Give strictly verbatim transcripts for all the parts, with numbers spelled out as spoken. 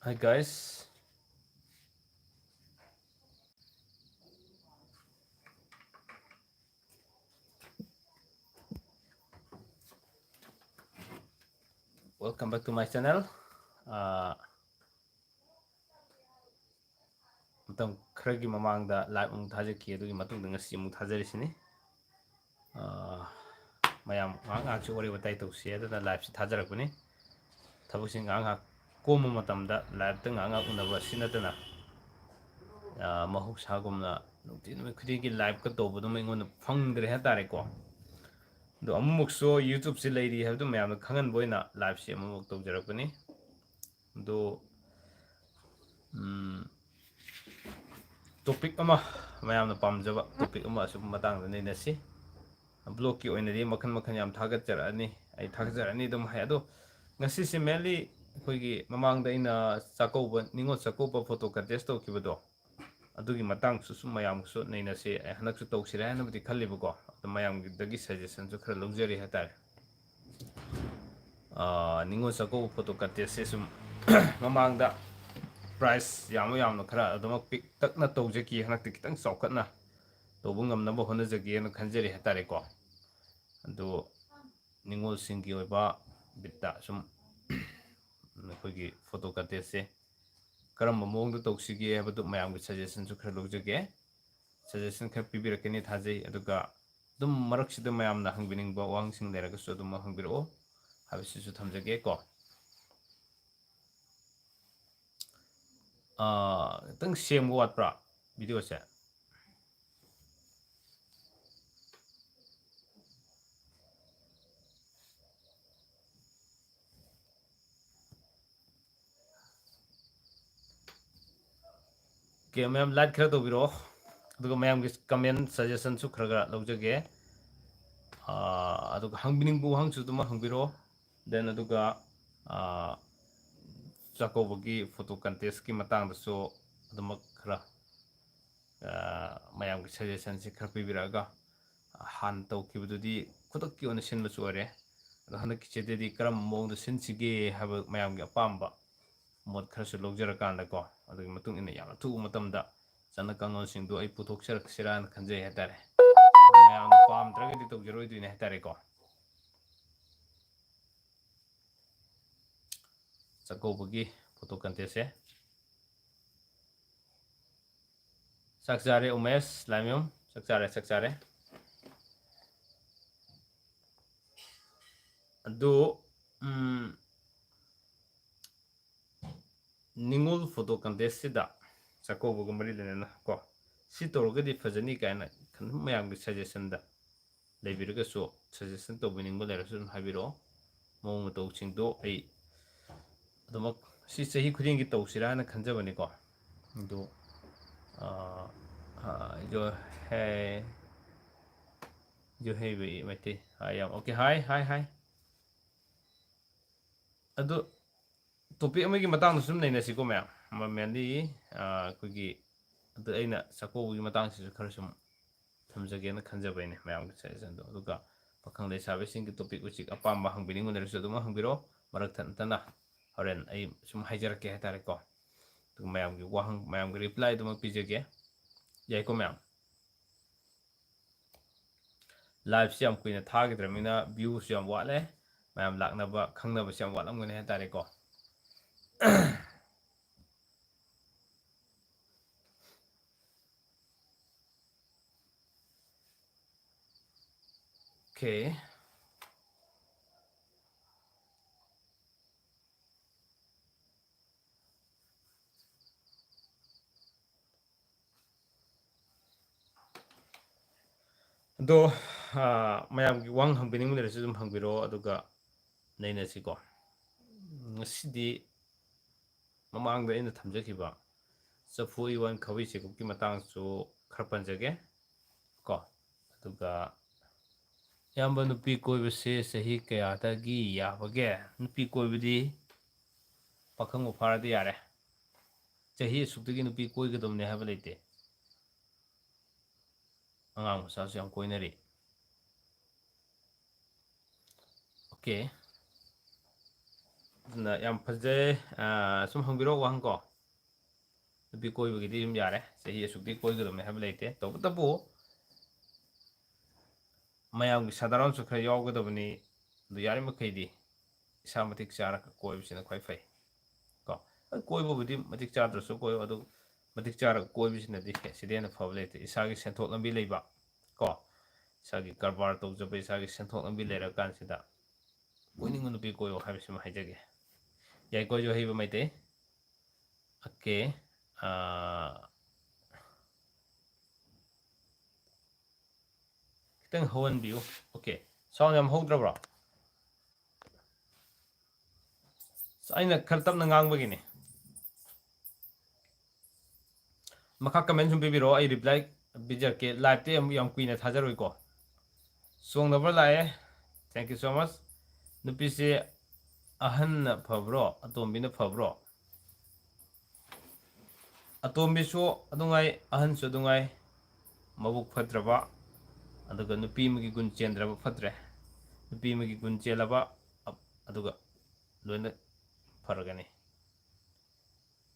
Hi guys. Welcome back to my channel. ꯑꯥ, ꯃꯇꯝ ꯈꯔꯒꯤ ꯃꯃꯥꯡꯗ live ꯑꯃꯨꯛ ꯊꯥꯖꯈꯤ, ꯑꯗꯨꯒꯤ ꯃꯇꯨꯡꯗ ꯉꯁꯤ ꯑꯃꯨꯛ ꯊꯥꯖꯔꯤꯁꯤꯅꯤ꯫ ꯑꯥ, ꯃꯌꯥꯝ ꯉꯥꯏꯍꯥꯛ ꯉꯥꯏꯍꯥꯛꯁꯨ ꯋꯥꯔꯤ ꯋꯥꯇꯥꯏ ꯇꯧꯁꯤ ꯍꯥꯏꯗꯅ liveꯁꯤ ꯊꯥꯖꯔꯛꯄꯅꯤ꯫ ꯊꯕꯛꯁꯤ ꯉꯥꯏꯍꯥꯛ ꯉꯥꯏꯍꯥꯛ ꯀꯣꯝꯕ ꯃꯇꯝꯗ liveꯇ ꯉꯥꯏꯍꯥꯛ ꯉꯥꯏꯍꯥꯛ ꯎꯅꯕ ꯑꯁꯤ ꯅꯠꯇꯅ, ꯑꯥ, ꯃꯍꯧꯁꯥꯒꯨꯝꯅ ꯅꯨꯡꯇꯤ ꯅꯨꯃꯤꯠ ꯈꯨꯗꯤꯡꯒꯤ liveꯀ ꯇꯧꯕꯗꯨꯃ ꯑꯩꯉꯣꯟꯗ ꯐꯪꯗ꯭ꯔꯦ ꯍꯥꯏꯇꯥꯔꯦꯀꯣ꯫ ꯑꯗꯣ ꯑꯃꯨꯛꯃꯨꯛꯁꯨ YouTubeꯁꯤ ꯂꯩꯔꯤ ꯍꯥꯏꯕꯗꯨ ꯃꯌꯥꯝꯅ ꯈꯪꯍꯟꯕ ꯑꯣꯏꯅ liveꯁꯤ ꯑꯃꯨꯛꯃꯨꯛ ꯇꯧꯖꯔꯛꯄꯅꯤ꯫ ꯑꯗꯣ, ꯎꯝ, topic ꯑꯃ, ꯃꯌꯥꯝꯅ ꯄꯥꯝꯖꯕ topic ꯑꯃ ꯑꯁꯨꯝ ꯃꯇꯥꯡꯗ ꯅꯩꯅꯁꯤ꯫ Vlogꯀꯤ ꯑꯣꯏꯅꯗꯤ ꯃꯈꯜ ꯃꯈꯜ ꯌꯥꯝ ꯊꯥꯒꯠꯆꯔꯛꯑꯅꯤ, ꯑꯩ ꯊꯥꯒꯠꯆꯔꯛꯑꯅꯤ ꯑꯗꯨꯝ ꯍꯥꯏ꯫ ꯑꯗꯣ ꯉꯁꯤꯁꯦ mainly ꯑꯩꯈꯣꯏꯒꯤ ꯃꯃꯥꯡꯗ ꯑꯩꯅ ꯆꯥꯛꯀꯧꯕ, ꯅꯤꯉꯣꯜ ꯆꯥꯛꯀꯧꯕ photo contest ꯇꯧꯈꯤꯕꯗꯣ, ꯑꯗꯨꯒꯤ ꯃꯇꯥꯡꯁꯨ ꯁꯨꯝ ꯃꯌꯥꯝꯒꯁꯨ ꯅꯩꯅꯁꯤ꯫ ꯑꯩ ꯍꯟꯗꯛꯁꯨ ꯇꯧꯁꯤꯔꯥ ꯍꯥꯏꯅꯕꯨꯗꯤ ꯈꯜꯂꯤꯕꯀꯣ, ꯑꯗꯣ ꯃꯌꯥꯝꯒꯤꯗꯒꯤ suggestionꯁꯨ ꯈꯔ ꯂꯧꯖꯔꯤ ꯍꯥꯏꯇꯥꯔꯦ꯫ ꯑꯥ, ꯅꯤꯉꯣꯜ ꯆꯥꯛꯀꯧꯕ photo contestꯁꯦ ꯁꯨꯝ ꯃꯃꯥꯡꯗ prize ꯌꯥꯝꯅ ꯌꯥꯝꯅ ꯈꯔ ꯑꯗꯨꯃꯛ ꯄꯤꯛꯇꯛꯅ ꯇꯧꯖꯈꯤ, ꯍꯟꯗꯛꯇꯤ ꯈꯤꯇꯪ ꯆꯥꯎꯈꯠꯅ ꯇꯧꯕ ꯉꯝꯅꯕ ꯍꯣꯠꯅꯖꯒꯦꯅ ꯈꯟꯖꯔꯤ ꯍꯥꯏꯇꯥꯔꯦꯀꯣ꯫ ꯑꯗꯣ ꯅꯤꯉꯣꯜꯁꯤꯡꯒꯤ ꯑꯣꯏꯕ ꯕꯤꯠꯇ ꯁꯨꯝ ꯑꯩꯈꯣꯏꯒꯤ photo contestꯁꯦ ꯀꯔꯝꯕ ꯃꯑꯣꯡꯗ ꯇꯧꯁꯤꯒꯦ ꯍꯥꯏꯕꯗꯨ ꯃꯌꯥꯝꯒꯤ suggestionꯁꯨ ꯈꯔ ꯂꯧꯖꯒꯦ꯫ Suggestion ꯈꯔ ꯄꯤꯕꯤꯔꯛꯀꯅꯤ ꯊꯥꯖꯩ꯫ ꯑꯗꯨꯒ ꯑꯗꯨꯝ ꯃꯔꯛꯁꯤꯗ ꯃꯌꯥꯝꯅ ꯍꯪꯕꯤꯅꯤꯡꯕ ꯋꯥꯍꯪꯁꯤꯡ ꯂꯩꯔꯒꯁꯨ ꯑꯗꯨꯝ ꯍꯪꯕꯤꯔꯛꯑꯣ ꯍꯥꯏꯕꯁꯤꯁꯨ ꯊꯝꯖꯒꯦ ꯀꯣ꯫ ꯑꯥ, ꯈꯤꯇꯪ ꯁꯦꯡꯕ ꯋꯥꯠꯄ꯭ꯔꯥ videoꯁꯦ? Okay, ꯃꯌꯥꯝ like ꯈꯔ ꯇꯧꯕꯤꯔꯛꯑꯣ, ꯑꯗꯨꯒ ꯃꯌꯥꯝꯒꯤ comment suggestionꯁꯨ ꯈꯔ ꯈꯔ ꯂꯧꯖꯒꯦ꯫ ꯑꯥ, ꯑꯗꯨꯒ ꯍꯪꯕꯤꯅꯤꯡꯕ ꯋꯥꯍꯪꯁꯨ ꯑꯗꯨꯃꯛ ꯍꯪꯕꯤꯔꯛꯑꯣ꯫ Then ꯑꯗꯨꯒ, ꯑꯥ, ꯆꯥꯛꯀꯧꯕꯒꯤ photo contestꯀꯤ ꯃꯇꯥꯡꯗꯁꯨ ꯑꯗꯨꯃꯛ ꯈꯔ, ꯑꯥ, ꯃꯌꯥꯝꯒꯤ suggestionꯁꯤ ꯈꯔ ꯄꯤꯕꯤꯔꯛꯑꯒ, ꯍꯥꯟꯅ ꯇꯧꯈꯤꯕꯗꯨꯗꯤ ꯈꯨꯗꯛꯀꯤ ꯑꯣꯏꯅ ꯁꯤꯟꯕꯁꯨ ꯑꯣꯏꯔꯦ꯫ ꯑꯗꯣ ꯍꯟꯗꯛꯀꯤꯁꯤꯗꯗꯤ ꯀꯔꯝꯕ ꯃꯑꯣꯡꯗ ꯁꯤꯟꯁꯤꯒꯦ ꯍꯥꯏꯕ ꯃꯌꯥꯝꯒꯤ ꯑꯄꯥꯝꯕ ꯃꯣꯠ ꯈꯔꯁꯨ ꯂꯧꯖꯔꯀꯥꯟꯗꯀꯣ, ꯑꯗꯨꯒꯤ ꯃꯇꯨꯡ ꯏꯟꯅ ꯌꯥꯝ ꯑꯊꯨꯕ ꯃꯇꯝꯗ ꯆꯠꯅ ꯀꯥꯡꯂꯣꯟꯁꯤꯡꯗꯣ ꯑꯩ ꯄꯨꯊꯣꯛꯆꯔꯛꯁꯤꯔꯥꯅ ꯈꯟꯖꯩ ꯍꯥꯏꯇꯥꯔꯦ꯫ ꯃꯌꯥꯝꯅ ꯄꯥꯝꯗ꯭ꯔꯒꯗꯤ ꯇꯧꯖꯔꯣꯏꯗꯣꯏꯅꯦ ꯍꯥꯏꯇꯥꯔꯦꯀꯣ꯫ ꯆꯥꯛꯀꯧꯕꯒꯤ photo contest ꯁꯦ꯫ ꯆꯥꯛ ꯆꯥꯔꯦ ꯎꯃꯦꯁ ꯂꯥꯏꯃꯌꯨꯝ, ꯆꯥꯛ ꯆꯥꯔꯦ, ꯆꯥꯛ ꯆꯥꯔꯦ꯫ ꯑꯗꯨ, ꯎꯝ, ꯅꯤꯉꯣꯜ photo contest ꯁꯤꯗ ꯆꯥꯛꯀꯧꯕꯒ ꯃꯔꯤ ꯂꯩꯅꯅ ꯀꯣ, ꯁꯤ ꯇꯧꯔꯒꯗꯤ ꯐꯖꯅꯤ ꯀꯥꯏꯅ ꯈꯟ-, ꯃꯌꯥꯝꯒꯤ suggestion ꯗ ꯂꯩꯕꯤꯔꯒꯁꯨ, suggestion ꯇꯧꯕꯤꯅꯤꯡꯕ ꯂꯩꯔꯁꯨ ꯑꯗꯨꯝ ꯍꯥꯏꯕꯤꯔꯛꯑꯣ꯫ ꯃꯑꯣꯡ ꯃꯇꯧꯁꯤꯡꯗꯣ ꯑꯩ ꯑꯗꯨꯃꯛ ꯁꯤ ꯆꯍꯤ ꯈꯨꯗꯤꯡꯒꯤ ꯇꯧꯁꯤꯔꯥ ꯍꯥꯏꯅ ꯈꯟꯖꯕꯅꯤꯀꯣ꯫ ꯑꯗꯨ, ꯑ, ꯑ, ꯖꯣ ꯍꯦ, ꯖꯣ ꯍꯦ ꯕꯤ ꯃꯩꯇꯩ꯫ ꯍꯥꯏ ꯌꯥꯝ, okay, ꯍꯥꯏ, ꯍꯥꯏ, ꯍꯥꯏ꯫ ꯑꯗꯨ topic ꯑꯃꯒꯤ ꯃꯇꯥꯡꯗ ꯁꯨꯝ ꯅꯩꯅꯁꯤꯀꯣ ꯃꯌꯥꯝ꯫ ꯃ-, mainly, ꯑ, ꯑꯩꯈꯣꯏꯒꯤ, ꯑꯗꯨ ꯑꯩꯅ ꯆꯥꯛꯀꯧꯕꯒꯤ ꯃꯇꯥꯡꯁꯤꯁꯨ ꯈꯔ ꯁꯨꯝ ꯊꯝꯖꯒꯦꯅ ꯈꯟꯖꯕꯩꯅꯦ ꯃꯌꯥꯝꯒꯤ suggestion ꯗꯣ꯫ ꯑꯗꯨꯒ ꯄꯥꯈꯪ ꯂꯩꯁꯥꯕꯤꯁꯤꯡꯒꯤ topic ꯎꯆꯤꯛ ꯑꯄꯥꯝꯕ ꯍꯪꯕꯤꯅꯤꯡꯕ ꯂꯩꯔꯁꯨ ꯑꯗꯨꯝ ꯍꯪꯕꯤꯔꯛꯑꯣ꯫ ꯃꯔꯛ ꯊꯠ ꯅꯠꯇꯅ ꯍꯣꯔꯦꯟ ꯑꯩ ꯁꯨꯝ ꯍꯥꯏꯖꯔꯛꯀꯦ ꯍꯥꯏꯇꯥꯔꯦꯀꯣ꯫ ꯑꯗꯨꯒ ꯃꯌꯥꯝꯒꯤ ꯋꯥꯍꯪ, ꯃꯌꯥꯝꯒꯤ reply ꯗꯨꯃꯛ ꯄꯤꯖꯒꯦ꯫ ꯌꯥꯏꯀꯣ ꯃꯌꯥꯝ? Live ꯁꯤ ꯌꯥꯝ ꯀꯨꯏꯅ ꯊꯥꯈꯤꯗ꯭ꯔꯕꯅꯤꯅ view ꯁꯨ ꯌꯥꯝ ꯋꯥꯠꯂꯦ꯫ ꯃꯌꯥꯝ ꯂꯥꯛꯅꯕ, ꯈꯪꯅꯕꯁꯨ ꯌꯥꯝ ꯋꯥꯠꯂꯝꯒꯅꯤ ꯍꯥꯏꯇꯥꯔꯦꯀꯣ꯫ Okay. ꯑꯗꯣ, ꯑ, ꯃꯌꯥꯝꯒꯤ ꯋꯥꯍꯪ ꯍꯪꯕꯤꯅꯤꯡꯕ ꯂꯩꯔꯁꯨ ꯑꯗꯨꯝ ꯍꯪꯕꯤꯔꯛꯑꯣ, ꯑꯗꯨꯒ ꯅꯩꯅꯁꯤꯀꯣ꯫ ꯉꯁꯤꯗꯤ ꯃꯃꯥꯡꯗ ꯑꯩꯅ ꯊꯝꯖꯈꯤꯕ ꯆꯐꯨ ꯎꯌꯣꯟ ꯈꯥꯕꯩ ꯆꯦꯡꯀꯨꯞꯀꯤ ꯃꯇꯥꯡꯁꯨ ꯈꯔ ꯄꯟꯖꯒꯦ ꯀꯣ꯫ ꯑꯗꯨꯒ ꯏꯌꯥꯝꯕ, ꯅꯨꯄꯤ ꯀꯣꯏꯕꯁꯦ ꯆꯍꯤ ꯀꯌꯥꯗꯒꯤ ꯌꯥꯕꯒꯦ? ꯅꯨꯄꯤ ꯀꯣꯏꯕꯗꯤ ꯄꯥꯈꯪꯕꯨ ꯐꯥꯔꯗꯤ ꯌꯥꯔꯦ꯫ ꯆꯍꯤ ꯑꯁꯨꯛꯇꯒꯤ ꯅꯨꯄꯤ ꯀꯣꯏꯒꯗꯕꯅꯦ ꯍꯥꯏꯕ ꯂꯩꯇꯦ꯫ ꯑꯉꯥꯡ ꯃꯆꯥꯁꯨ ꯌꯥꯝ ꯀꯣꯏꯅꯔꯤ꯫ ꯑꯣꯀꯦ꯫ ꯑꯗꯨꯅ ꯌꯥꯝ ꯐꯖꯩ꯫ ꯑꯥ, ꯁꯨꯝ ꯍꯪꯕꯤꯔꯛꯑꯣ ꯋꯥꯍꯪ ꯀꯣ꯫ ꯅꯨꯄꯤ ꯀꯣꯏꯕꯒꯤꯗꯤ ꯑꯗꯨꯝ ꯌꯥꯔꯦ, ꯆꯍꯤ ꯑꯁꯨꯛꯇꯤ ꯀꯣꯏꯒꯗꯕꯅꯤ ꯍꯥꯏꯕ ꯂꯩꯇꯦ꯫ ꯇꯧꯕꯇꯕꯨ ꯃꯌꯥꯝꯒꯤ ꯁꯥꯙꯥꯔꯟꯁꯨ ꯈꯔ ꯌꯥꯎꯒꯗꯕꯅꯤ꯫ ꯑꯗꯨ ꯌꯥꯔꯤꯃꯈꯩꯗꯤ ꯏꯁꯥ ꯃꯇꯤꯛ ꯆꯥꯔꯒ ꯀꯣꯏꯕꯁꯤꯅ ꯈ꯭ꯋꯥꯏ ꯐꯩ ꯀꯣ꯫ ꯍꯣꯏ, ꯀꯣꯏꯕꯕꯨꯗꯤ ꯃꯇꯤꯛ ꯆꯥꯗ꯭ꯔꯁꯨ ꯀꯣꯏꯌꯣ, ꯑꯗꯨ ꯃꯇꯤꯛ ꯆꯥꯔꯒ ꯀꯣꯏꯕꯁꯤꯅꯗꯤ ꯁꯤꯗꯩ ꯍꯦꯟꯅ ꯐꯕ ꯂꯩꯇꯦ꯫ ꯏꯁꯥꯒꯤ ꯁꯦꯟꯊꯣꯛ ꯂꯝꯕꯤ ꯂꯩꯕ ꯀꯣ, ꯏꯁꯥꯒꯤ ꯀꯔꯕꯥꯔ ꯇꯧꯖꯕ, ꯏꯁꯥꯒꯤ ꯁꯦꯟꯊꯣꯛ ꯂꯝꯕꯤ ꯂꯩꯔꯀꯥꯟꯁꯤꯗ ꯀꯣꯏꯅꯤꯡꯕ ꯅꯨꯄꯤ ꯀꯣꯏꯌꯣ ꯍꯥꯏꯕꯁꯤꯃ ꯍꯥꯏꯖꯒꯦ꯫ ꯌꯥꯏꯀꯣ, ꯑꯩꯁꯨ ꯍꯩꯕ ꯃꯩꯇꯩ꯫ ꯑꯣꯀꯦ꯫ ꯑꯥ, ꯈꯤꯇꯪ ꯍꯧꯍꯟꯕꯤꯌꯨ꯫ ꯑꯣꯀꯦ꯫ ꯁꯥꯎꯟ ꯌꯥꯝ ꯍꯧꯗ꯭ꯔꯕ꯭ꯔꯣ? ꯑꯩꯅ ꯈꯔ ꯇꯞꯅ ꯉꯥꯡꯕꯒꯤꯅꯦ꯫ ꯃꯈꯥ ꯀꯃꯦꯟ ꯁꯨꯝ ꯄꯤꯕꯤꯔꯛꯑꯣ, ꯑꯩ ꯔꯤꯄ꯭ꯂꯥꯏ ꯄꯤꯖꯔꯛꯀꯦ꯫ ꯂꯥꯏꯞꯇꯤ ꯑꯃꯨꯛ ꯌꯥꯝ ꯀꯨꯏꯅ ꯊꯥꯖꯔꯣꯏꯀꯣ꯫ ꯆꯣꯡꯅꯕ ꯂꯥꯛꯑꯦ, thank you so much꯫ ꯅꯨꯄꯤꯁꯦ ꯑꯍꯟꯅ ꯐꯕ꯭ꯔꯣ, ꯑꯇꯣꯝꯕꯤꯅ ꯐꯕ꯭ꯔꯣ? ꯑꯇꯣꯝꯕꯤꯁꯨ ꯑꯗꯨꯉꯥꯏ, ꯑꯍꯟꯁꯨ ꯑꯗꯨꯉꯥꯏ, ꯃꯕꯨꯛ ꯐꯠꯇ꯭ꯔꯕ, ꯑꯗꯨꯒ ꯅꯨꯄꯤ ꯑꯃꯒꯤ ꯒꯨꯟ ꯆꯦꯟꯗ꯭ꯔꯕ ꯐꯠꯇ꯭ꯔꯦ꯫ ꯅꯨꯄꯤ ꯑꯃꯒꯤ ꯒꯨꯟ ꯆꯦꯜꯂꯕ, ꯑꯞ-, ꯑꯗꯨꯒ ꯂꯣꯏꯅ ꯐꯔꯒꯅꯤ꯫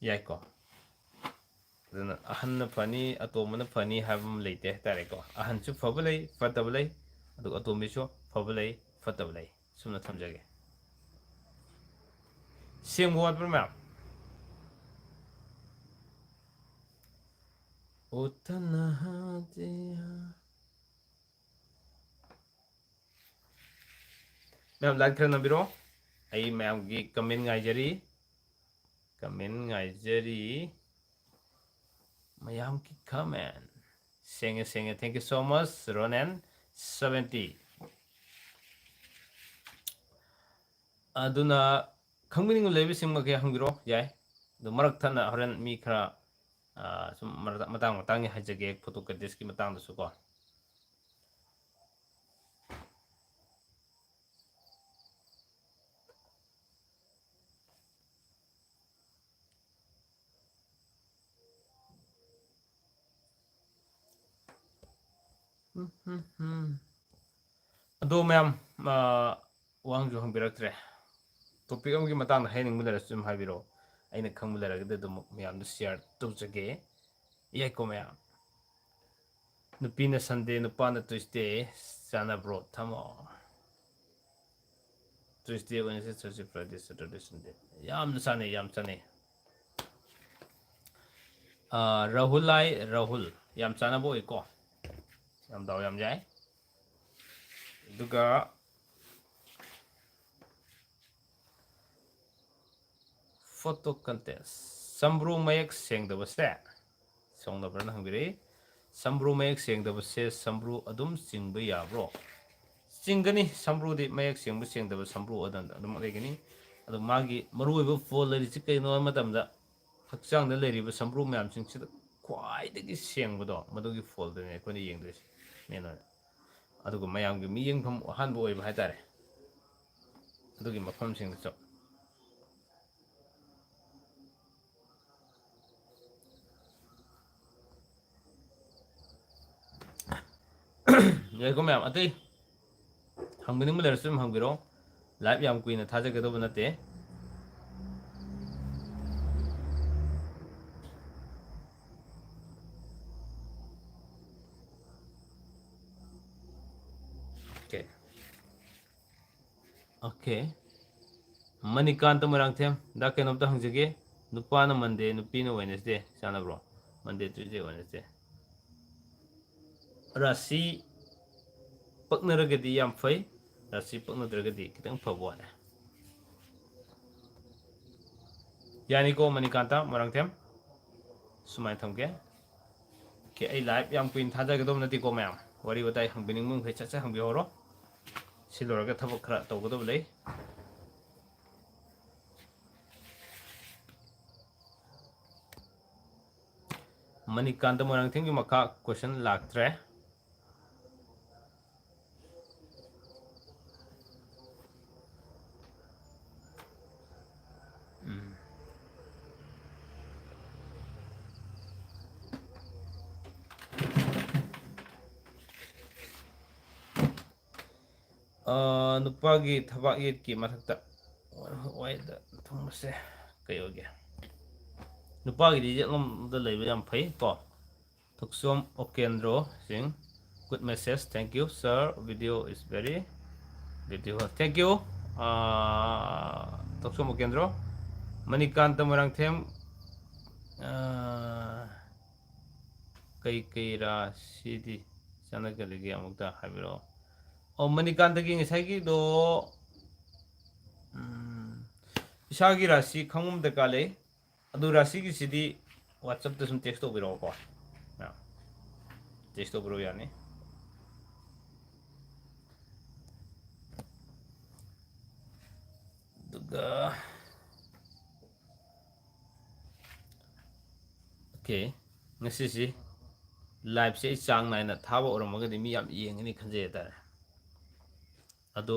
ꯌꯥꯏꯀꯣ? ꯑꯗꯨꯅ ꯑꯍꯟꯅ ꯐꯅꯤ, ꯑꯇꯣꯝꯕꯅ ꯐꯅꯤ ꯍꯥꯏꯕ ꯑꯃ ꯂꯩꯇꯦ ꯍꯥꯏꯇꯥꯔꯦꯀꯣ꯫ ꯑꯍꯟꯁꯨ ꯐꯕ ꯂꯩ, ꯐꯠꯇꯕ ꯂꯩ, ꯑꯗꯨꯒ ꯑꯇꯣꯝꯕꯤꯁꯨ ꯐꯕ ꯂꯩ, ꯐꯠꯇꯕ ꯂꯩ꯫ ꯁꯨꯝꯅ ꯊꯝꯖꯒꯦ꯫ ꯁꯦꯡꯕ ꯋꯥꯠꯄ꯭ꯔꯥ, ꯃꯌꯥꯝ? ꯑꯣ ꯇꯟꯍꯥ ꯇꯟꯍꯥ꯫ ꯃꯌꯥꯝ ꯂꯥꯏꯛ ꯈꯔ ꯅꯝꯕꯤꯔꯣ꯫ ꯑꯩ ꯃꯌꯥꯝꯒꯤ ꯀꯃꯦꯟ ꯉꯥꯏꯖꯔꯤ꯫ ꯀꯃꯦꯟ ꯉꯥꯏꯖꯔꯤ꯫ ꯃꯌꯥꯝꯒꯤ ꯀꯃꯦꯟ꯫ ꯁꯦꯡꯉꯦ, ꯁꯦꯡꯉꯦ꯫ Thank you so much, Ronan seventy꯫ ꯑꯗꯨꯅ ꯈꯪꯕꯤꯅꯤꯡꯕ ꯂꯩꯕꯁꯤꯡꯃꯛꯀꯤ ꯍꯪꯕꯤꯔꯣ, ꯌꯥꯏ꯫ ꯑꯗꯨ ꯃꯔꯛ ꯊꯠꯅ ꯍꯣꯔꯦꯟ ꯃꯤ ꯈꯔ, ꯑ, ꯁꯨꯝ ꯃꯔꯛ-, ꯃꯇꯥꯡ ꯃꯇꯥꯡꯒꯤ ꯍꯥꯏꯖꯒꯦ, photo contestꯀꯤ ꯃꯇꯥꯡꯗꯁꯨ ꯀꯣ꯫ ꯎꯝ, ꯎꯝ, ꯎꯝ꯫ ꯑꯗꯣ ꯃꯌꯥꯝ, ꯑ, ꯋꯥꯍꯪꯁꯨ ꯍꯪꯕꯤꯔꯛꯇ꯭ꯔꯦ꯫ Topic ꯑꯃꯒꯤ ꯃꯇꯥꯡꯗ ꯍꯥꯏꯅꯤꯡꯕ ꯂꯩꯔꯁꯨ ꯑꯗꯨꯝ ꯍꯥꯏꯕꯤꯔꯛꯑꯣ, ꯑꯩꯅ ꯈꯪꯕ ꯂꯩꯔꯒꯗꯤ ꯑꯗꯨꯝ ꯃꯌꯥꯝꯗ share ꯇꯧꯖꯒꯦ꯫ ꯌꯥꯏꯀꯣ ꯃꯌꯥꯝ? ꯅꯨꯄꯤꯅ Sunday, ꯅꯨꯄꯥꯅ Tuesday ꯆꯥꯟꯅꯕ꯭ꯔꯣ? ꯊꯝꯃꯣ꯫ Tuesday, Wednesday, Thursday, Friday, Saturday, Sunday꯫ ꯌꯥꯝꯅ ꯆꯥꯟꯅꯩ, ꯌꯥꯝ ꯆꯥꯟꯅꯩ꯫ ꯑꯥ, ꯔꯥꯍꯨꯜ ꯍꯥꯏ, ꯔꯥꯍꯨꯜ꯫ ꯌꯥꯝ ꯆꯥꯟꯅꯕ ꯑꯣꯏꯀꯣ꯫ ꯌꯥꯝ ꯗꯥꯎ ꯌꯥꯝ ꯌꯥꯏ꯫ ꯑꯗꯨꯒ photo contest꯫ ꯁꯝꯕ꯭ꯔꯨ ꯃꯌꯦꯛ ꯁꯦꯡꯗꯕꯁꯦ ꯁꯣꯡꯅꯕ꯭ꯔꯅ ꯍꯪꯕꯤꯔꯛꯏ꯫ ꯁꯝꯕ꯭ꯔꯨ ꯃꯌꯦꯛ ꯁꯦꯡꯗꯕꯁꯦ ꯁꯝꯕ꯭ꯔꯨ ꯑꯗꯨꯝ ꯆꯤꯡꯕ ꯌꯥꯕ꯭ꯔꯣ? ꯆꯤꯡꯒꯅꯤ꯫ ꯁꯝꯕ꯭ꯔꯨꯗꯤ ꯃꯌꯦꯛ ꯁꯦꯡꯕ ꯁꯦꯡꯗꯕ ꯁꯝꯕ꯭ꯔꯨ ꯑꯗꯨꯝ, ꯑꯗꯨꯝ ꯂꯩꯒꯅꯤ꯫ ꯑꯗꯣ ꯃꯥꯒꯤ ꯃꯔꯨꯑꯣꯏꯕ ꯐꯣꯜ ꯂꯩꯔꯤꯁꯤ ꯀꯩꯅꯣ ꯍꯥꯏꯕ ꯃꯇꯝꯗ, ꯍꯛꯆꯥꯡꯗ ꯂꯩꯔꯤꯕ ꯁꯝꯕ꯭ꯔꯨ ꯃꯌꯥꯝꯁꯤꯡꯁꯤꯗ ꯈ꯭ꯋꯥꯏꯗꯒꯤ ꯁꯦꯡꯕꯗꯣ, ꯃꯗꯨꯒꯤ ꯐꯣꯜꯗꯨꯅꯦ ꯑꯩꯈꯣꯏꯅ ꯌꯦꯡꯗꯣꯏꯁꯦ main ꯑꯣꯏꯅ꯫ ꯑꯗꯨꯒ ꯃꯌꯥꯝꯒꯤ ꯃꯤꯠꯌꯦꯡꯐꯝ ꯑꯍꯥꯟꯕ ꯑꯣꯏꯕ ꯍꯥꯏꯇꯥꯔꯦ, ꯑꯗꯨꯒꯤ ꯃꯐꯝꯁꯤꯡꯗꯁꯨ꯫ ꯌꯥꯏꯀꯣ ꯃꯌꯥꯝ, ꯑꯇꯩ ꯍꯪꯕꯤꯅꯤꯡꯕ ꯂꯩꯔꯁꯨ ꯑꯗꯨꯝ ꯍꯪꯕꯤꯔꯛꯑꯣ꯫ Live ꯌꯥꯝ ꯀꯨꯏꯅ ꯊꯥꯖꯒꯗꯧꯕ ꯅꯠꯇꯦ꯫ Okay. Okay. ꯃꯅꯤꯀꯥꯟꯇ ꯃꯣꯏꯔꯥꯡꯊꯦꯝ, ꯗꯥ ꯀꯩꯅꯣꯝꯇ ꯍꯪꯖꯒꯦ꯫ ꯅꯨꯄꯥꯅ Monday, ꯅꯨꯄꯤꯅ Wednesday ꯆꯥꯟꯅꯕ꯭ꯔꯣ? Monday, Tuesday, Wednesday꯫ ꯔꯥꯁꯤ ꯄꯛꯅꯔꯒꯗꯤ ꯌꯥꯝ ꯐꯩ, ꯔꯥꯁꯤ ꯄꯛꯅꯗ꯭ꯔꯒꯗꯤ ꯈꯤꯇꯪ ꯐꯕ ꯋꯥꯠꯂꯦ꯫ ꯌꯥꯅꯤꯀꯣ ꯃꯅꯤꯀꯥꯟꯇ ꯃꯣꯏꯔꯥꯡꯊꯦꯝ? ꯁꯨꯃꯥꯏꯅ ꯊꯝꯒꯦ꯫ Okay, ꯑꯩ live ꯌꯥꯝ ꯀꯨꯏꯅ ꯊꯥꯖꯒꯗꯧꯕ ꯅꯠꯇꯦꯀꯣ ꯃꯌꯥꯝ꯫ ꯋꯥꯔꯤ ꯋꯥꯇꯥꯏ ꯍꯪꯕꯤꯅꯤꯡꯕ ꯃꯈꯩ ꯁꯠ ꯁꯠ ꯍꯪꯕꯤꯍꯧꯔꯣ꯫ ꯁꯤ ꯂꯣꯏꯔꯒ ꯊꯕꯛ ꯈꯔ ꯇꯧꯒꯗꯕ ꯂꯩ꯫ ꯃꯅꯤꯀꯥꯟꯇ ꯃꯣꯏꯔꯥꯡꯊꯦꯝꯒꯤ ꯃꯈꯥ question ꯂꯥꯛꯇ꯭ꯔꯦ꯫ ꯎꯝ꯫ ꯑꯥ, ꯅꯨꯄꯥꯒꯤ ꯊꯕꯥꯛ ꯌꯦꯠꯀꯤ ꯃꯊꯛꯇ ꯋꯥꯏꯗ ꯊꯨꯡꯕꯁꯦ ꯀꯩ ꯑꯣꯏꯒꯦ? ꯅꯨꯄꯥꯒꯤꯗꯤ ꯌꯦꯠꯂꯣꯝꯗ ꯂꯩꯕ ꯌꯥꯝ ꯐꯩ ꯀꯣ꯫ ꯊꯣꯛꯆꯣꯝ ꯑꯣꯀꯦꯟꯗ꯭ꯔꯣ ꯁꯤꯡ, good message, thank you sir, video is very beautiful, thank you꯫ ꯑꯥ, ꯊꯣꯛꯆꯣꯝ ꯑꯣꯀꯦꯟꯗ꯭ꯔꯣ, ꯃꯅꯤꯀꯥꯟꯇ ꯃꯣꯏꯔꯥꯡꯊꯦꯝ, ꯑꯥ, ꯀꯩ ꯀꯩ ꯔꯥꯁꯤꯗꯤ ꯆꯥꯟꯅꯒꯗꯒꯦ ꯑꯃꯨꯛꯇ ꯍꯥꯏꯕꯤꯔꯛꯑꯣ꯫ ꯑꯣ, ꯃꯅꯤꯀꯥꯟꯇꯒꯤ ꯉꯁꯥꯏꯒꯤꯗꯣ, ꯎꯝ, ꯏꯁꯥꯒꯤ ꯔꯥꯁꯤ ꯈꯪꯕ ꯑꯃ ꯗꯔꯀꯥꯔ ꯂꯩ꯫ ꯑꯗꯨ ꯔꯥꯁꯤꯒꯤꯁꯤꯗꯤ WhatsApp-ꯇ ꯁꯨꯝ text ꯇꯧꯕꯤꯔꯛꯑꯣꯀꯣ꯫ ꯑꯥ, text ꯇꯧꯕꯤꯔꯛꯑꯣ ꯌꯥꯅꯤ꯫ ꯑꯗꯨꯒ, okay, ꯉꯁꯤꯁꯤ live-ꯁꯦ ꯑꯩ ꯆꯥꯡ ꯅꯥꯏꯅ ꯊꯥꯕ ꯑꯣꯏꯔꯝꯃꯒꯗꯤ ꯃꯤ ꯌꯥꯝ ꯌꯦꯡꯒꯅꯤ ꯈꯟꯖꯩ ꯍꯥꯏꯇꯥꯔꯦ꯫ ꯑꯗꯣ,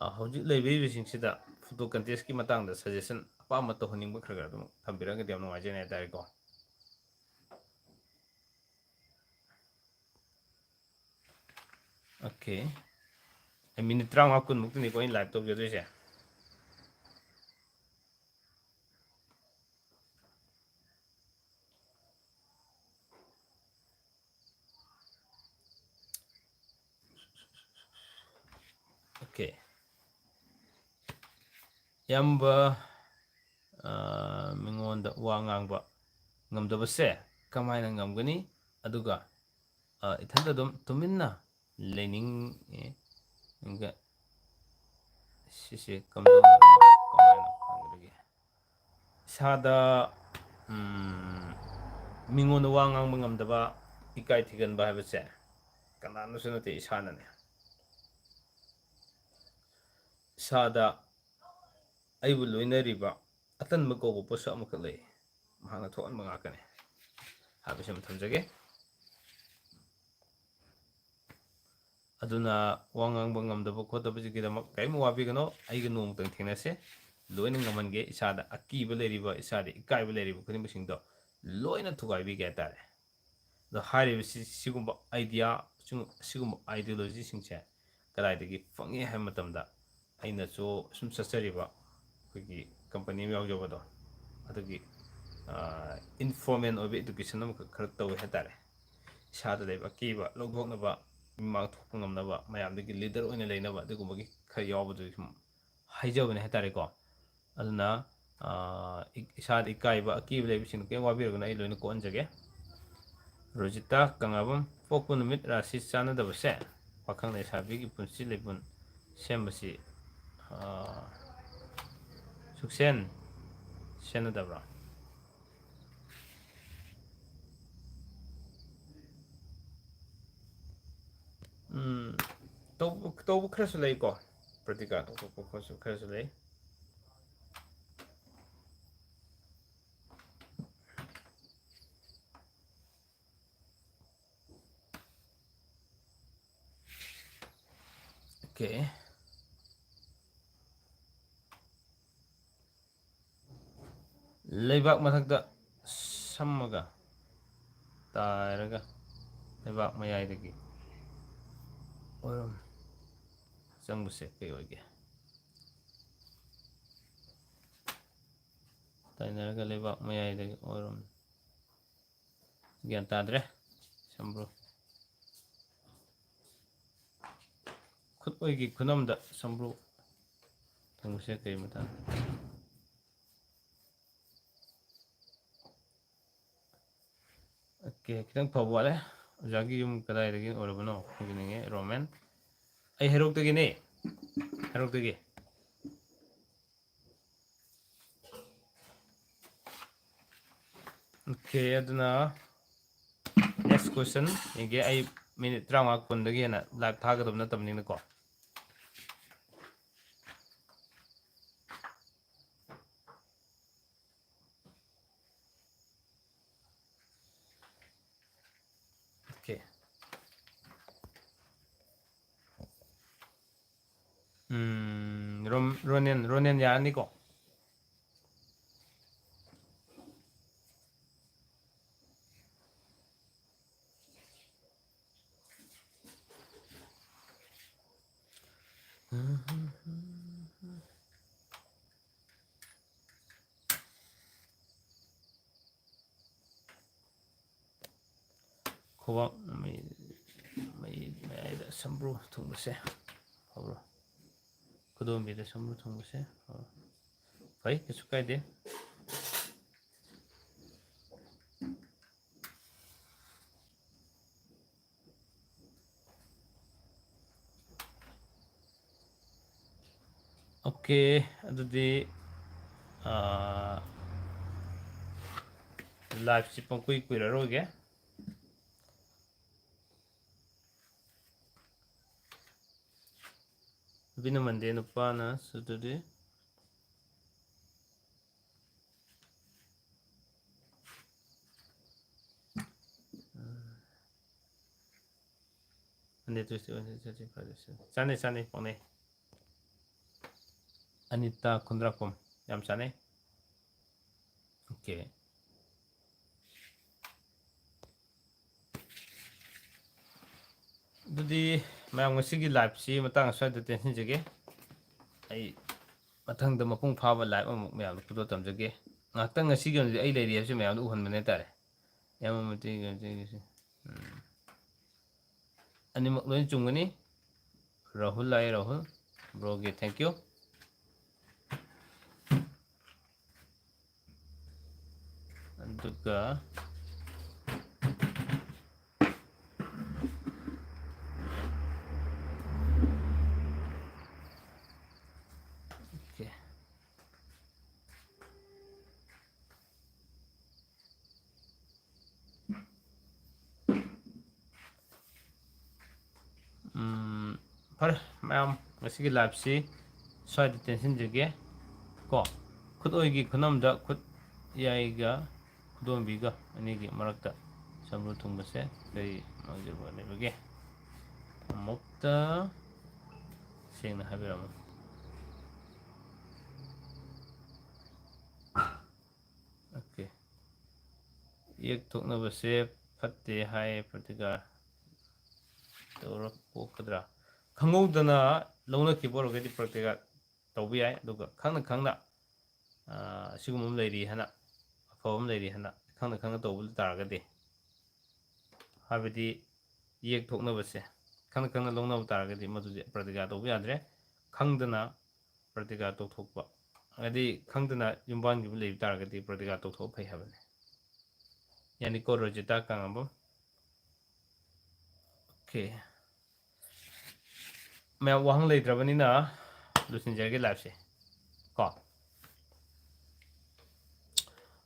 ꯑ, ꯍꯧꯖꯤꯛ ꯂꯩꯕꯤꯔꯤꯕꯁꯤꯡꯁꯤꯗ photo contest-ꯀꯤ ꯃꯇꯥꯡꯗ suggestion ꯑꯄꯥꯝꯕ ꯇꯧꯍꯟꯅꯤꯡꯕ ꯈꯔ ꯈꯔ ꯑꯗꯨꯝ ꯊꯝꯕꯤꯔꯒꯗꯤ ꯌꯥꯝ ꯅꯨꯡꯉꯥꯏꯖꯅꯤ ꯍꯥꯏꯇꯥꯔꯦꯀꯣ꯫ Okay, ꯑꯩ minute ꯇꯔꯥꯃꯉꯥ ꯀꯨꯟꯃꯨꯛꯇꯅꯤꯀꯣ ꯑꯩꯅ live ꯇꯧꯖꯗꯣꯏꯁꯦ꯫ Okay, ꯏꯌꯥꯝꯕ, ꯑ, ꯃꯤꯉꯣꯟꯗ ꯋꯥ ꯉꯥꯡꯕ ꯉꯝꯗꯕꯁꯦ ꯀꯃꯥꯏꯅ ꯉꯝꯒꯅꯤ? ꯑꯗꯨꯒ, ꯑ, ꯏꯊꯟꯇ ꯑꯗꯨꯝ ꯇꯨꯃꯤꯟꯅ ꯂꯩꯅꯤꯡꯉꯦ꯫ ꯑꯗꯨꯒ ꯁꯤꯁꯦ ꯀꯝꯗꯧꯅ, ꯀꯃꯥꯏꯅ ꯐꯪꯒꯗꯒꯦ? ꯏꯁꯥꯗ, ꯎꯝ, ꯃꯤꯉꯣꯟꯗ ꯋꯥ ꯉꯥꯡꯕ ꯉꯝꯗꯕ, ꯏꯀꯥꯏ ꯊꯤꯒꯟꯕ ꯍꯥꯏꯕꯁꯦ ꯀꯅꯥꯅꯁꯨ ꯅꯠꯇꯦ, ꯏꯁꯥꯅꯅꯦ꯫ ꯏꯁꯥꯗ ꯑꯩꯕꯨ ꯂꯣꯏꯅꯔꯤꯕ ꯑꯇꯟꯕ ꯀꯧꯕ ꯄꯣꯠꯁꯛ ꯑꯃꯈꯛ ꯂꯩ꯫ ꯃꯍꯥꯛꯅ ꯊꯣꯛꯍꯟꯕ ꯉꯥꯛꯇꯅꯤ ꯍꯥꯏꯕꯁꯤꯃ ꯊꯝꯖꯒꯦ꯫ ꯑꯗꯨꯅ ꯋꯥ ꯉꯥꯡꯕ ꯉꯝꯗꯕ ꯈꯣꯠꯇꯕꯁꯤꯒꯤꯗꯃꯛ ꯀꯔꯤꯝ ꯋꯥꯕꯤꯒꯅꯣ꯫ ꯑꯩꯒ ꯅꯣꯡꯃꯇꯪ ꯊꯦꯡꯅꯁꯦ, ꯂꯣꯏꯅ ꯉꯝꯍꯟꯒꯦ꯫ ꯏꯁꯥꯗ ꯑꯀꯤꯕ ꯂꯩꯔꯤꯕ, ꯏꯁꯥꯗ ꯏꯀꯥꯏꯕ ꯂꯩꯔꯤꯕ ꯈꯨꯗꯤꯡꯃꯛꯁꯤꯡꯗꯣ ꯂꯣꯏꯅ ꯊꯨꯒꯥꯏꯕꯤꯒꯦ ꯍꯥꯏꯇꯥꯔꯦ꯫ ꯑꯗꯣ ꯍꯥꯏꯔꯤꯕ ꯁꯤ-, ꯁꯤꯒꯨꯝꯕ idea, ꯁꯤꯒꯨꯝ-, ꯁꯤꯒꯨꯝꯕ ideology-ꯁꯤꯡꯁꯦ ꯀꯗꯥꯏꯗꯒꯤ ꯐꯪꯉꯦ ꯍꯥꯏꯕ ꯃꯇꯝꯗ, ꯑꯩꯅꯁꯨ ꯁꯨꯝ ꯆꯠꯆꯔꯤꯕ ꯑꯩꯈꯣꯏꯒꯤ ꯀꯝꯄꯅꯤ ꯑꯃ ꯌꯥꯎꯖꯕꯗꯣ, ꯑꯗꯨꯒꯤ ꯏꯟꯐꯣꯔꯃꯦꯜ ꯑꯣꯏꯕ ꯏꯗꯨꯀꯦꯁꯟ ꯑꯃꯈꯛ ꯈꯔ ꯇꯧꯋꯦ ꯍꯥꯏꯇꯥꯔꯦ꯫ ꯏꯁꯥꯗ ꯂꯩꯕ ꯑꯀꯤꯕ ꯂꯧꯊꯣꯛꯅꯕ, ꯃꯤꯃꯥꯡ ꯊꯣꯛꯄ ꯉꯝꯅꯕ, ꯃꯌꯥꯝꯗꯒꯤ ꯂꯤꯗꯔ ꯑꯣꯏꯅ ꯂꯩꯅꯕ, ꯑꯗꯨꯒꯨꯝꯕꯒꯤ ꯈꯔ ꯌꯥꯎꯕꯗꯨꯒꯤ ꯁꯨꯝ ꯍꯥꯏꯖꯕꯅꯦ ꯍꯥꯏꯇꯥꯔꯦꯀꯣ꯫ ꯑꯗꯨꯅ, ꯑ, ꯏ-, ꯏꯁꯥꯗ ꯏꯀꯥꯏꯕ, ꯑꯀꯤꯕ ꯂꯩꯕꯁꯤꯡꯗꯣ ꯀꯩꯝ ꯋꯥꯕꯤꯔꯒꯅꯨ, ꯑꯩ ꯂꯣꯏꯅ ꯀꯣꯛꯍꯟꯖꯒꯦ꯫ ꯔꯣꯖꯤꯇꯥ ꯀꯪꯂꯥꯕꯝ, ꯄꯣꯛꯄ ꯅꯨꯃꯤꯠ ꯔꯥꯁꯤ ꯆꯥꯟꯅꯗꯕꯁꯦ ꯄꯥꯈꯪ ꯂꯩꯁꯥꯕꯤꯒꯤ ꯄꯨꯟꯁꯤ ꯂꯩꯄꯨꯟ ꯁꯦꯝꯕꯁꯤ, ꯑ, ꯁꯨꯛꯁꯦꯟ ꯁꯦꯟꯅꯗꯕ꯭ꯔꯥ? ꯎꯝ, ꯇꯧꯕ, ꯇꯧꯕ ꯈꯔꯁꯨ ꯂꯩꯀꯣ, ꯄ꯭ꯔꯇꯤꯀꯥ ꯇꯧꯊꯣꯛꯄ ꯈꯣꯠꯄ ꯈꯔꯁꯨ ꯂꯩ꯫ ꯑꯣꯀꯦ꯫ ꯂꯩꯕꯥꯛ ꯃꯊꯛꯇ ꯁꯝꯃꯒ ꯇꯥꯏꯔꯒ ꯂꯩꯕꯥꯛ ꯃꯌꯥꯏꯗꯒꯤ ꯑꯣꯏꯔꯝ ꯆꯪꯕꯁꯦ ꯀꯩ ꯑꯣꯏꯒꯦ? ꯇꯥꯏꯅꯔꯒ ꯂꯩꯕꯥꯛ ꯃꯌꯥꯏꯗꯒꯤ ꯑꯣꯏꯔꯝ꯫ ꯒ꯭ꯌꯥꯟ ꯇꯥꯗ꯭ꯔꯦ, ꯁꯝꯕ꯭ꯔꯨ꯫ ꯈꯨꯠ ꯑꯣꯏꯒꯤ ꯈꯨꯅꯝꯗ ꯁꯝꯕ꯭ꯔꯨ ꯊꯝꯕꯁꯦ ꯀꯔꯤ ꯃꯇꯥꯡ? ꯑꯣꯀꯦ, ꯈꯤꯇꯪ ꯐꯕ ꯋꯥꯠꯂꯦ꯫ ꯑꯣꯖꯥꯒꯤ ꯌꯨꯝ ꯀꯗꯥꯏꯗꯒꯤ ꯑꯣꯏꯔꯕꯅꯣ? ꯈꯪꯖꯅꯤꯡꯉꯦ, ꯔꯣꯃꯦꯟ꯫ ꯑꯩ ꯍꯩꯔꯣꯛꯇꯒꯤꯅꯦ, ꯍꯩꯔꯣꯛꯇꯒꯤ꯫ ꯑꯣꯀꯦ, ꯑꯗꯨꯅ next question ꯌꯦꯡꯒꯦ꯫ ꯑꯩ ꯃꯤꯅꯤꯠ ꯇꯔꯥꯃꯉꯥ ꯀꯨꯟꯗꯒꯤ ꯍꯦꯟꯅ ꯂꯥꯏꯚ ꯊꯥꯒꯗꯕ ꯅꯠꯇꯕꯅꯤꯅꯀꯣ꯫ ꯑꯣꯀꯦ꯫ ꯎꯝ, ꯔꯣꯝ-, ꯔꯣꯅꯦꯟ, ꯔꯣꯅꯦꯟ ꯌꯥꯔꯅꯤꯀꯣ? ꯈꯨꯕꯥꯛ ꯃꯩ-, ꯃꯩ ꯃꯌꯥꯏꯗ ꯁꯝꯕ꯭ꯔꯨ ꯊꯨꯡꯕꯁꯦ ꯐꯕ꯭ꯔꯣ? ꯈꯨꯗꯣꯝꯕꯤꯗ ꯁꯝꯕ꯭ꯔꯨ ꯊꯨꯡꯕꯁꯦ ꯐꯕ꯭ꯔꯣ? ꯐꯩ, ꯀꯩꯁꯨ ꯀꯥꯏꯗꯦ꯫ ꯑꯣꯀꯦ, ꯑꯗꯨꯗꯤ, ꯑꯥ, ꯂꯥꯏꯐꯁꯤ ꯄꯪꯀꯨꯏ ꯀꯨꯏꯔꯔꯣꯏꯒꯦ꯫ ꯅꯨꯄꯤꯅ ꯃꯟꯗꯦ, ꯅꯨꯄꯥꯅ ꯁꯦꯇꯔꯗꯦ꯫ ꯃꯟꯗꯦ, ꯇ꯭ꯌꯨꯁꯗꯦ, ꯋꯦꯅꯁꯗꯦ, ꯊꯔꯁꯗꯦ, ꯐ꯭ꯔꯥꯏꯗꯦ, ꯁꯦꯇꯔꯗꯦ꯫ ꯆꯥꯅꯩ, ꯆꯥꯅꯩ, ꯄꯥꯎꯅꯩ꯫ ꯑꯅꯤꯇꯥ ꯈꯨꯟꯗ꯭ꯔꯥꯛꯄꯝ, ꯌꯥꯝ ꯆꯥꯅꯩ꯫ ꯑꯣꯀꯦ꯫ ꯑꯗꯨꯗꯤ ꯃꯌꯥꯝ, ꯉꯁꯤꯒꯤ ꯂꯥꯏꯐꯁꯤ ꯃꯇꯥꯡ ꯑꯁ꯭ꯋꯥꯏꯗ ꯇꯦꯟꯁꯤꯟꯖꯒꯦ꯫ ꯑꯩ ꯃꯊꯪꯗ ꯃꯄꯨꯡ ꯐꯥꯕ ꯂꯥꯏꯐ ꯑꯃꯨꯛ ꯃꯌꯥꯝꯗ ꯐꯣꯡꯗꯣꯛ ꯇꯝꯖꯒꯦ꯫ ꯉꯥꯏꯍꯥꯛꯇꯪ ꯉꯁꯤꯒꯤ ꯑꯣꯏꯅꯗꯤ ꯑꯩ ꯂꯩꯔꯤ ꯍꯥꯏꯕꯁꯤ ꯃꯌꯥꯝꯗ ꯎꯍꯟꯕꯅꯦ ꯍꯥꯏꯇꯥꯔꯦ꯫ ꯏꯌꯥꯝꯕ ꯃꯩꯇꯩꯒꯤ, ꯃꯩꯇꯩꯒꯤꯁꯦ, ꯎꯝ꯫ ꯑꯅꯤꯃꯛ ꯂꯣꯏꯅ ꯆꯨꯝꯒꯅꯤ꯫ ꯔꯥꯍꯨꯜ ꯂꯥꯛꯑꯦ, ꯔꯥꯍꯨꯜ꯫ ꯕ꯭ꯔꯣꯒꯤ thank you꯫ ꯑꯗꯨꯒ ꯑꯣꯀꯦ꯫ ꯎꯝ, ꯐꯔꯦ, ꯃꯌꯥꯝ, ꯉꯁꯤꯒꯤ ꯂꯥꯏꯐꯁꯤ ꯁ꯭ꯋꯥꯏꯗ ꯇꯦꯟꯁꯤꯟꯖꯒꯦ ꯀꯣ꯫ ꯈꯨꯠꯑꯣꯏꯒꯤ ꯈꯨꯅꯝꯗ ꯈꯨꯠ ꯌꯥꯏꯒ ꯈꯨꯗꯣꯝꯕꯤꯒ ꯑꯅꯤꯒꯤ ꯃꯔꯛꯇ ꯁꯝꯕ꯭ꯔꯨ ꯊꯨꯡꯕꯁꯦ ꯀꯔꯤ ꯃꯥꯡꯖꯕ ꯂꯩꯕꯒꯦ? ꯑꯃꯨꯛꯇ ꯁꯦꯡꯅ ꯍꯥꯏꯕꯤꯔꯝꯃꯨ꯫ ꯑꯣꯀꯦ꯫ ꯌꯦꯛ ꯊꯣꯛꯅꯕꯁꯦ ꯐꯠꯇꯦ ꯍꯥꯏ, ꯄ꯭ꯔꯇꯤꯀꯥꯔ ꯇꯧꯔꯛꯄ ꯑꯣꯛꯀꯗ꯭ꯔꯥ? ꯈꯪꯍꯧꯗꯅ ꯂꯧꯅꯈꯤꯕ ꯑꯣꯏꯔꯒꯗꯤ ꯄ꯭ꯔꯇꯤꯀꯥꯔ ꯇꯧꯕ ꯌꯥꯏ, ꯑꯗꯨꯒ ꯈꯪꯅ ꯈꯪꯅ, ꯑ, ꯑꯁꯤꯒꯨꯝꯕ ꯑꯃ ꯂꯩꯔꯤ ꯍꯥꯏꯅ, ꯑꯐꯕ ꯑꯃ ꯂꯩꯔꯤ ꯍꯥꯏꯅ ꯈꯪꯅ ꯈꯪꯅ ꯇꯧꯕ ꯇꯥꯔꯒꯗꯤ, ꯍꯥꯏꯕꯗꯤ ꯌꯦꯛ ꯊꯣꯛꯅꯕꯁꯦ ꯈꯪꯅ ꯈꯪꯅ ꯂꯧꯅꯕ ꯇꯥꯔꯒꯗꯤ ꯃꯗꯨꯗꯤ ꯄ꯭ꯔꯇꯤꯒ꯭ꯌꯥ ꯇꯧꯕ ꯌꯥꯗ꯭ꯔꯦ꯫ ꯈꯪꯗꯅ ꯄ꯭ꯔꯇꯤꯒ꯭ꯌꯥ ꯇꯧꯊꯣꯛꯄ, ꯍꯥꯏꯗꯤ ꯈꯪꯗꯅ ꯌꯨꯝꯕꯥꯟꯈꯤꯕ ꯂꯩꯕ ꯇꯥꯔꯒꯗꯤ ꯄ꯭ꯔꯇꯤꯒ꯭ꯌꯥ ꯇꯧꯊꯣꯛꯄ ꯐꯩ ꯍꯥꯏꯕꯅꯤ꯫ ꯌꯥꯅꯤꯀꯣ ꯔꯣꯖꯤꯇꯥ ꯀꯥꯉꯝꯕꯝ? ꯑꯣꯀꯦ, ꯃꯌꯥꯝ ꯋꯥꯍꯪ ꯂꯩꯇ꯭ꯔꯕꯅꯤꯅ ꯂꯣꯏꯁꯤꯟꯖꯔꯒꯦ liveꯁꯦ ꯀꯣ꯫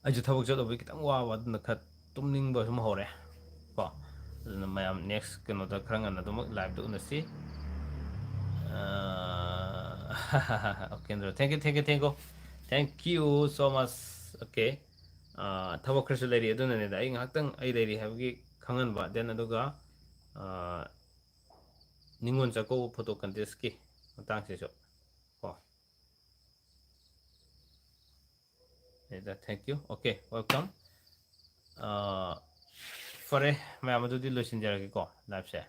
ꯑꯩꯁꯨ ꯊꯕꯛ ꯆꯠꯂꯨꯕꯒꯤ ꯈꯤꯇꯪ ꯋꯥꯕ, ꯑꯗꯨꯅ ꯈꯔ ꯇꯨꯝꯅꯤꯡꯕ ꯁꯨꯝ ꯍꯧꯔꯦ ꯀꯣ꯫ ꯑꯗꯨꯅ ꯃꯌꯥꯝ next ꯀꯩꯅꯣꯗ ꯈꯔ ꯉꯟꯅ ꯑꯗꯨꯃꯛ liveꯇ ꯎꯅꯁꯤ꯫ Okay, thank you, thank you, thank you, thank you so much. Okay, ꯊꯕꯛ ꯈꯔꯁꯨ ꯂꯩꯔꯤ, ꯑꯗꯨꯅꯅꯦꯗ ꯑꯩ ꯉꯥꯏꯍꯥꯛꯇꯪ ꯑꯩ ꯂꯩꯔꯤ ꯍꯥꯏꯕꯒꯤ ꯈꯪꯍꯟꯕ꯫ Then ꯑꯗꯨꯒ ꯅꯤꯉꯣꯜ ꯆꯥꯛꯀꯧꯕ photo contestꯀꯤ ꯃꯇꯥꯡꯁꯤꯁꯨ ꯀꯣ꯫ Thank you. Okay, welcome. ꯐꯔꯦ ꯃꯌꯥꯝ, ꯑꯗꯨꯗꯤ ꯂꯣꯏꯁꯤꯟꯖꯔꯒꯦꯀꯣ liveꯁꯦ꯫